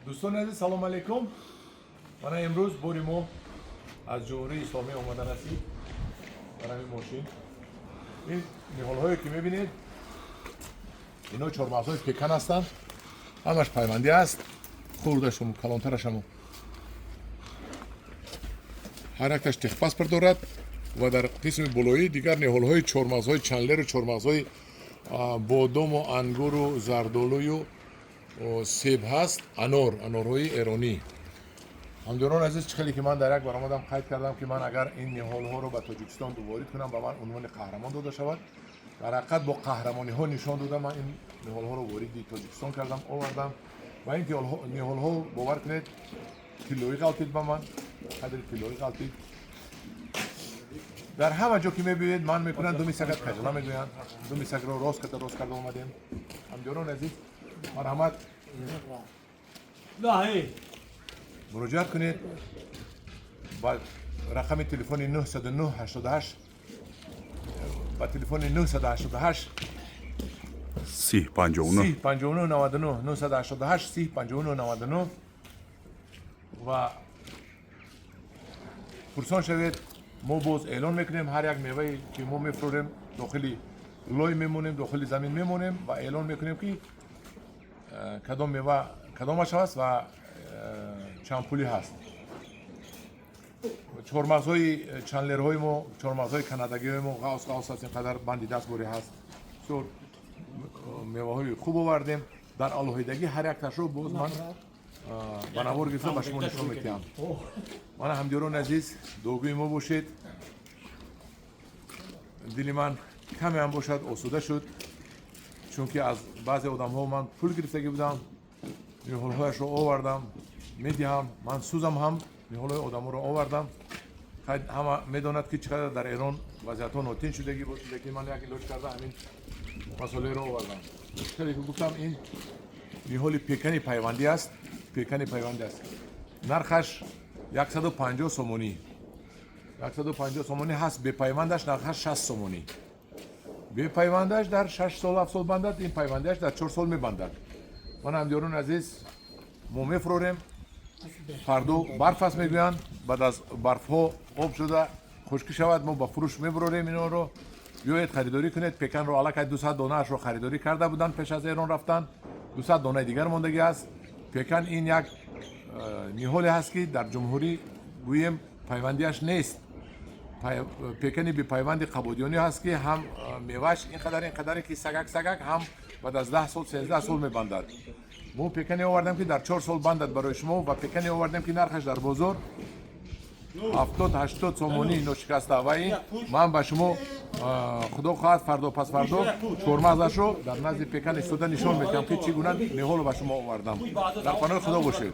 Дӯстони азиз, салом алейкум. Мана имрӯз бори мо аз Ҷумҳурии Исломӣ омада расид дар ҳамин мошин. Ин ниҳолҳое, ки мебинед, ино чормағзҳои пекан ҳастанд. Ҳамаш пайвандӣ аст, хурдашум, калонтарашаму. Ҳар якташ техпаспорт дорад ва дар қисми болоӣ дигар ниҳолҳои чормағзҳои чандлеру чормағзҳои бодому ангуру зардолую себ ҳаст, анор, анорҳои эронӣ. Ҳамдиёрон азиз, чӣ хеле ки ман дар як баромадам қайд кардам, ки ман агар ин ниҳолҳоро ба Тоҷикистон ворид кунам, ба ман унвони қаҳрамон дода шавад. Дар ҳақиқат бо қаҳрамониҳо нишон дода, ман ин ниҳолҳоро вориди Тоҷикистон кардам, овардам ва ин ниҳолҳо, бовар кунед, тиллоӣ ғалтид ба ман, қадри тиллоӣ ғалтид. Дар ҳама ҷо ки мебинед, ман мекунанд, думи сагат кажала мегӯянд. Думи сагро рост карда, рост карда омадем. Ҳамдиёрон азиз, марҳамат, муроҷиат кунед ба рақами телефони 909 88, ба телефони 988 30 59. 30 59 99, 988 30 59 99 ва пурсон шавед. Мо боз эълон мекунем. Ҳар як мевае, ки мо мефурӯрем, дохили лой мемонем, дохили замин мемонем ва эълон мекунем, ки кадом мева кадомаш аст ва чанд пулӣ ҳаст. Чормағзҳои чандлерҳои мо, чормағзҳои канадагиҳои мо ғавс ғавс аст, ин қадар банди дастборӣ ҳаст. Бисёр меваҳои хуб овардем. Дар алоҳидагӣ ҳар якташро боз ман ба навор гирифта ба шумо нишон медиҳам. Мана, ҳамдиёрони азиз, дуогӯи мо бошед. Дили ман каме ҳам бошад, осуда шуд, чунки аз баъзе одамҳо ман пул гирифтагӣ будам. Ниҳолҳояшро овардам, медиҳам. Ман сӯзам ҳам ниҳолҳои одаморо овардам. Ҳама медонад, ки чӣ қадар дар Эрон вазъиятҳо нотин шудагӣ буд, лекин ман як илоҷ карда, ҳамин масолеҳро овардам. Хеле ки гуфтам, ин ниҳоли пекани пайвандӣ аст, пекани пайвандӣ аст. Нархаш 150 сомонӣ, 150 сомонӣ ҳаст. Бепайвандаш нархаш 60 сомонӣ. Бепайвандаш дар 6 сол, 7 сол бандад, ин пайвандиаш дар 4 сол мебандад. Ман, ҳамдиёрони азиз, мо мефурорем. Фардо барф аст, мегӯянд, баъд аз барфҳо об шуда хушкӣ шавад, мо ба фурӯш мебурорем инонро. Биёед, харидорӣ кунед. Пеканро аллакай 200 донаашро харидорӣ карда буданд пеш аз Эрон рафтан, 200 донаи дигар мондагӣ аст. Пекан ин як ниҳоле ҳаст, ки дар ҷумҳурӣ, гӯем, пайвандиаш нест. Пекани бепайванди қабодиёнӣ ҳаст, ки ҳам мевааш ин қадар, ин қадаре ки сагак сагак, ҳам баъд аз 10 сол, 13 сол мебандад. Мо пекане овардем, ки дар 4 сол бандад барои шумо ва пекане овардем, ки нархаш дар бозор 70-80 сомонӣ ношикаста. Ва ин ман ба шумо, худо хоҳад, фардо, пасфардо чормағзашро дар назди пекан истода нишон медиҳам, ки чӣ гуна ниҳолро ба шумо овардам. Дар паноҳи Худо бошед.